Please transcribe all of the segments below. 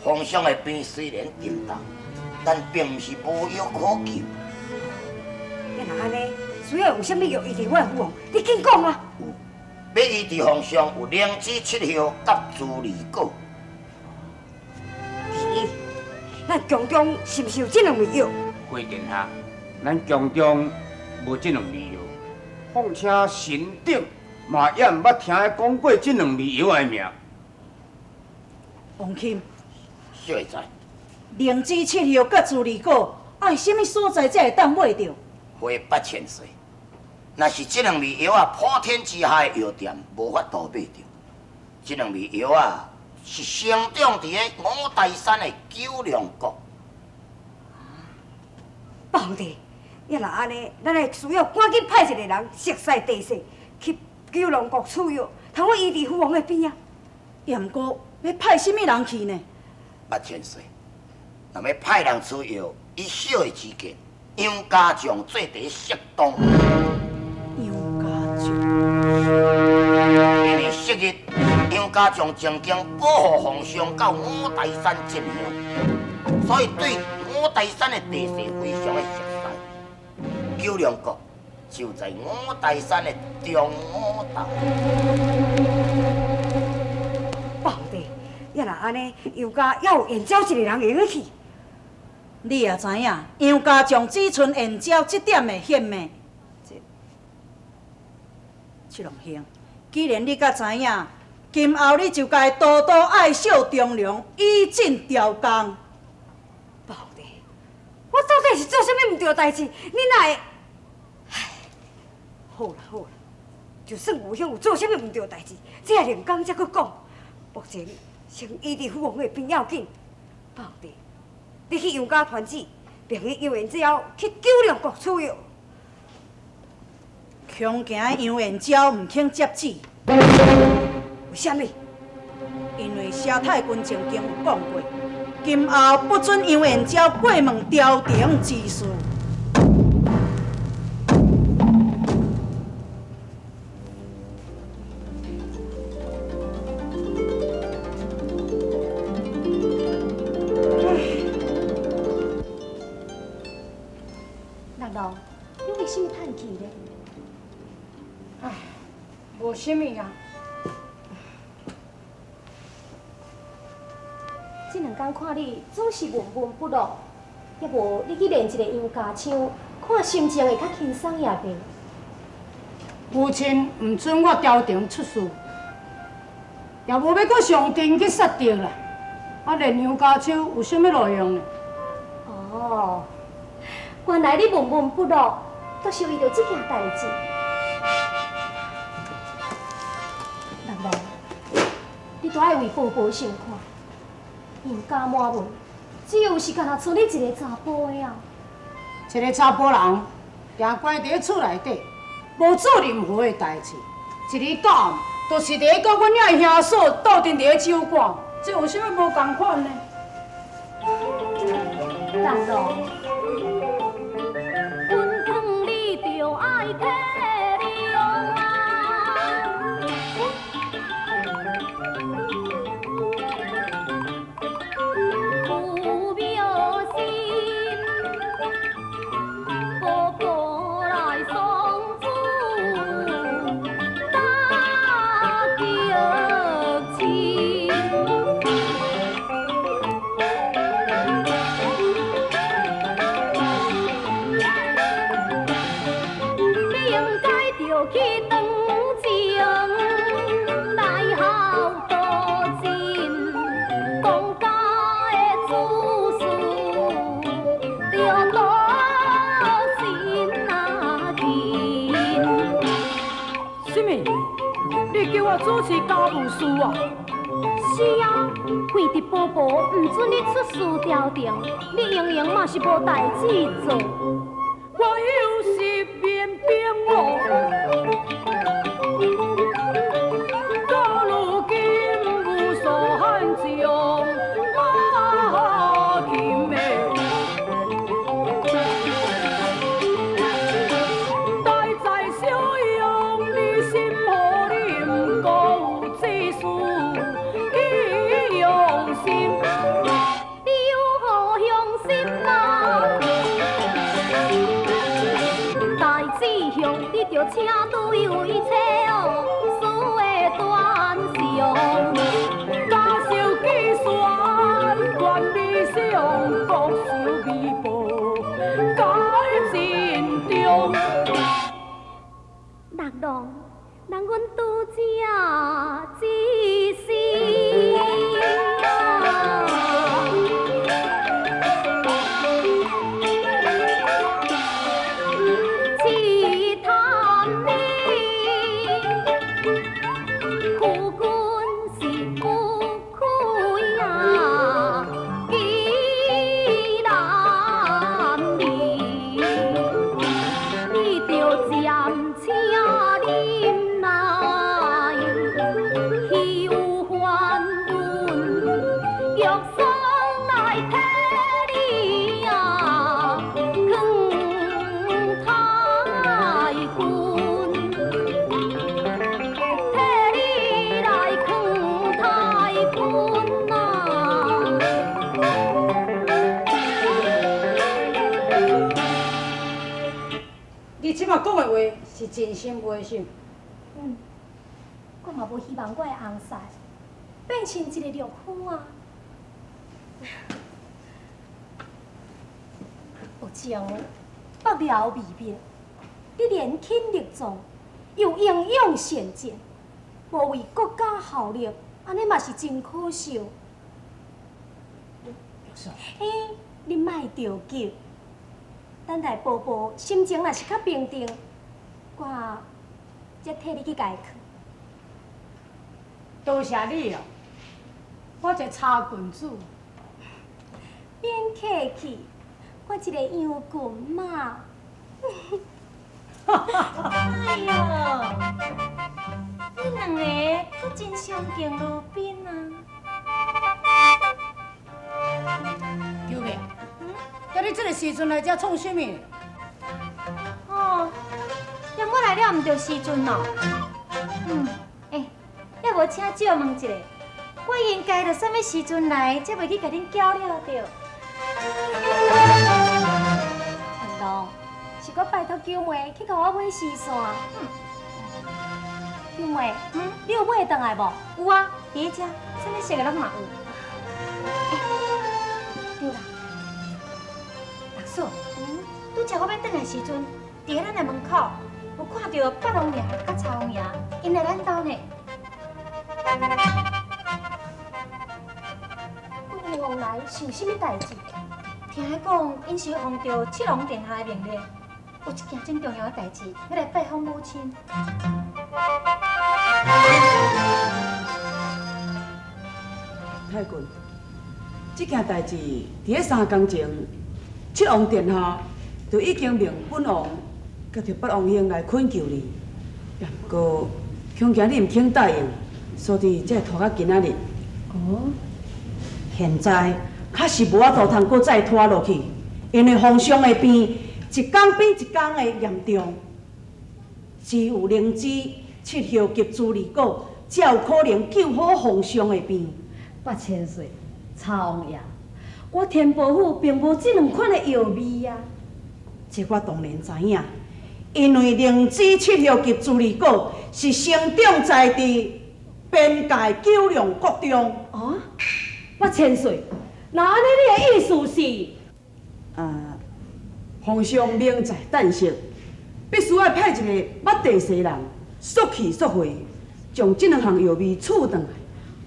皇上的病雖然沉重，但並毋是無藥可救。啊，若按呢，需要有啥物藥醫治我的父王？你緊講啊！有，欲醫治皇上有靈芝七葉佮茱萸果。是，咱宮中是毋是有這兩味藥？回殿下，咱宮中無這兩味藥，況且臣等嘛猶毋捌聽講過這兩味藥的名。王欽，小會知。靈芝七葉佮茱萸果，愛啥物所在才會當買著？回八千歲，若是這兩味藥啊，普天之下的藥店無法度買著。這兩味藥啊，是生長佇咧五台山的九龍谷。皇帝，啊若按呢，咱會需要趕緊派一個人熟悉地勢，去九龍谷取藥，通好醫治父王的病啊。也毋過欲派啥物人去呢？八千歲，若欲派人取藥，以小的之見，楊家將做第適當。楊家將，因為昔日楊家將曾經保護皇上到五台山進香，所以對五台山的地勢非常的熟悉。九龍谷就在五台山的中午頭。皇帝，啊若按呢，楊家猶有燕昭一個人會用去。你也知影，楊家將只賰燕昭這點的顯命。這，七龍兄，既然你閣知影，今後你就該多多愛惜忠良，以進朝綱。皇帝，我到底是做啥物毋對代誌？你哪會？唉，好啦好啦，就算吳兄有做啥物毋對代誌，這也另工才閣講。目前先醫治父王的病要緊。皇帝，你去楊家傳旨，命彼楊延昭去九龍谷取藥。恐驚楊延昭毋肯接旨。為啥物？因為蕭太君曾經有講過，今後不准楊延昭過問朝廷之事。六郎，你為啥物嘆氣呢？唉，無啥物啊。這兩工看你總是悶悶不樂，抑無你去練一个楊家槍，看心情會較輕鬆也袂？父親毋准我朝廷出仕，也無欲閣上陣去殺敵啦。啊，練楊家槍有啥物路用呢？哦，原來你悶悶不樂，都是為著這件代誌。六郎，你都愛為婆婆想看。楊家滿門，只有是干焦賰你一个查埔的啊！一个查埔人，定關佇咧厝內底，無做任何的代誌，一日到暗，就是佇咧佮阮遐兄嫂鬥陣佇咧酒館，這有啥物無仝款呢？六郎，阮勸你著愛體諒啊！有妙心，步步來送主大腳親。你應該著去當情來孝道真，公家的主事著多心啊緊。啥物？你叫我主持家務事啊？是啊，為著婆婆毋准你出仕朝廷，你永遠嘛是無代誌做。我有失面兵哦，到如今無所罕將馬琴的，代在小用，你心何忍辜負這事去用心？你著请对位车哦，输的端详。家仇计算，愿理想，国仇未报，该尽忠。六郎，人阮拄才之时啊。试探你，夫君是不开啊，欺男儿，你著暂且忍耐，岂有还阮玉霜来替你啊，囥太君，替你来囥太君啊！你这马讲的话是真心话是？嗯，我嘛无希望我的翁婿变成一个懦夫啊！有情北辽未灭，你年轻力壮，又英勇善战，无为国家效力，按呢嘛是真可惜。嘿，你莫著急，等待婆婆心情若是較平定，我才替你去共伊囥。多謝你哦，我一個茶棍子。免客氣，我一個楊棍嘛。哎喲，你兩個閣真相敬如賓啊！九妹，啊，你這個時陣來遮創啥物？哦，嫌我來了毋著時陣咯。嗯，欸，猶無請借問一下，我應該著啥物時陣來，才袂去共恁攪了著？阿龍，是閣拜託九妹去共我買絲線。九妹，你有買轉來無？有啊，佇遮，啥物色的攏嘛有。欸，對啦，大嫂，拄才我欲轉來時陣，佇咱的門口有看著八王爺佮曹王爺，𪜶來咱兜呢。阮王來是有啥物代誌？聽講，𪜶是奉著七王殿下的命令，有一件真重要的代誌，欲來拜訪母親。太君，這件代誌佇咧3工前，七王殿下就已經命本王佮著八王兄來懇求你，也毋過恐驚你毋肯答應，所以才會拖到今仔日。哦，現在確實無法度通閣再拖落去，因為皇上的病一工比一工的嚴重，只有靈芝、七葉及茱萸果，才有可能救好皇上的病。八千歲，曹王爺，我天寶府並無這兩款的藥味啊。這我當然知影，因為靈芝、七葉及茱萸果是生長在佇邊界九龍國中。哦，八千歲，那按呢你的意思是？啊，皇上命在旦夕，必須愛派一個捌地勢人，速去速回，將這兩項藥味取轉來。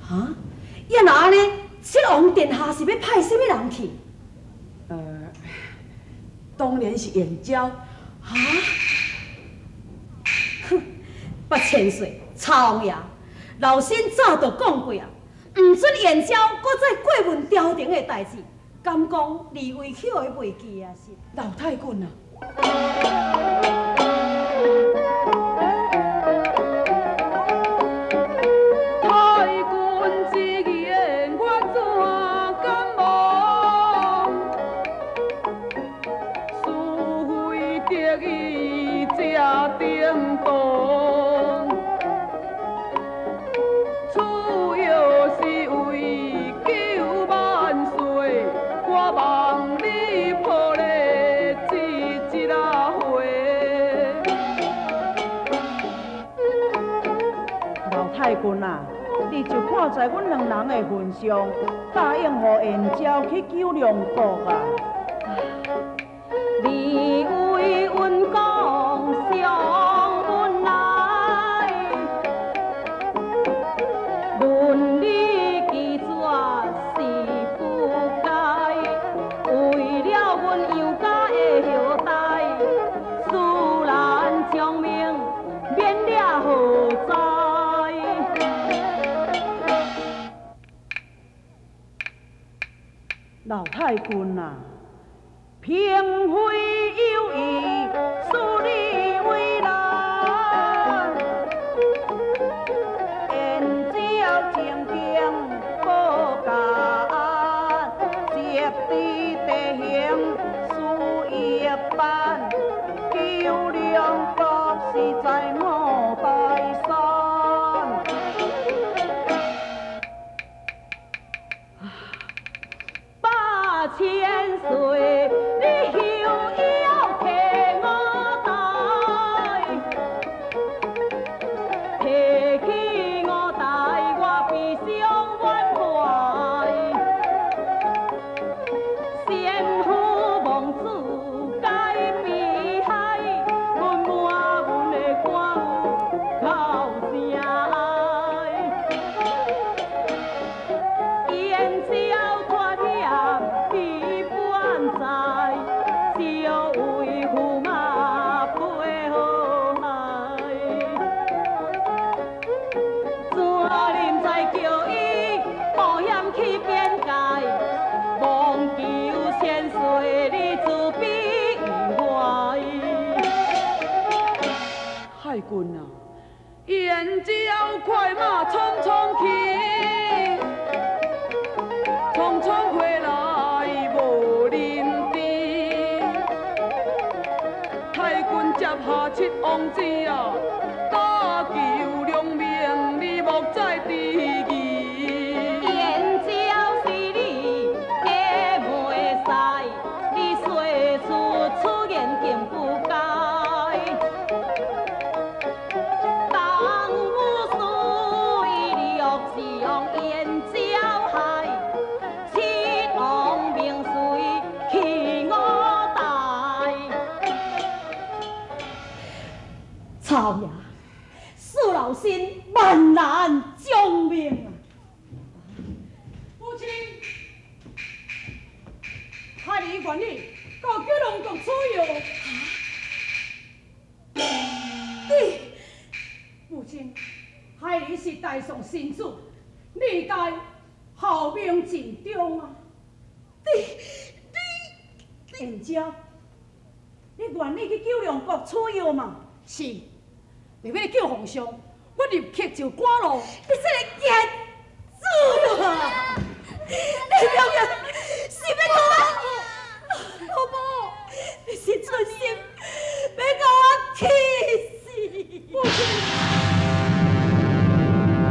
哈？啊若按呢，七王殿下是欲派啥物人去？當然是燕昭。哈？哼，八千歲，曹王爺，老身早就講過啊，毋准燕昭閣再過問朝廷的代誌，敢講李維去予伊袂記啊是？老太君啊！太君之言，我怎敢忘？是非得意才叮当，主要是為救萬歲，我望你抱咧這一回。看在阮兩人的份上，答應予燕椒去九龍國啊！你為阮講上阮來，論理拒絕是不該，為了阮楊家的後代，恕難將命免掠何在？老太君啊，嬪妃有意，恕你為難。燕椒正經報家安，設置地形事業辦，九龍國是在五台山。八千歲，你休要提五台，提起五台，我悲傷滿懷。先夫亡子皆悲哀，阮滿阮的肝有哭聲哀。燕椒脫險去本在，少為駙馬飛好海。怎忍再叫伊冒險去邊界，望求千歲你慈悲懷。太君啊，燕椒快馬匆匆去，匆匆回來無認知。太君接下七王子啊，搭救良命，你莫再遲疑。燕椒是你的妹婿，你說出此言竟不該。當有事欲將燕椒害，七王命隨去五台。曹爺，恕老身萬難將命啊！母親，孩兒願意到九龍國取藥。你，母親，孩兒是大宋臣子，你該效命盡忠啊！你，燕椒，你願意去九龍國取藥嗎？是，為欲救皇上，我立刻就趕路。你這个賤！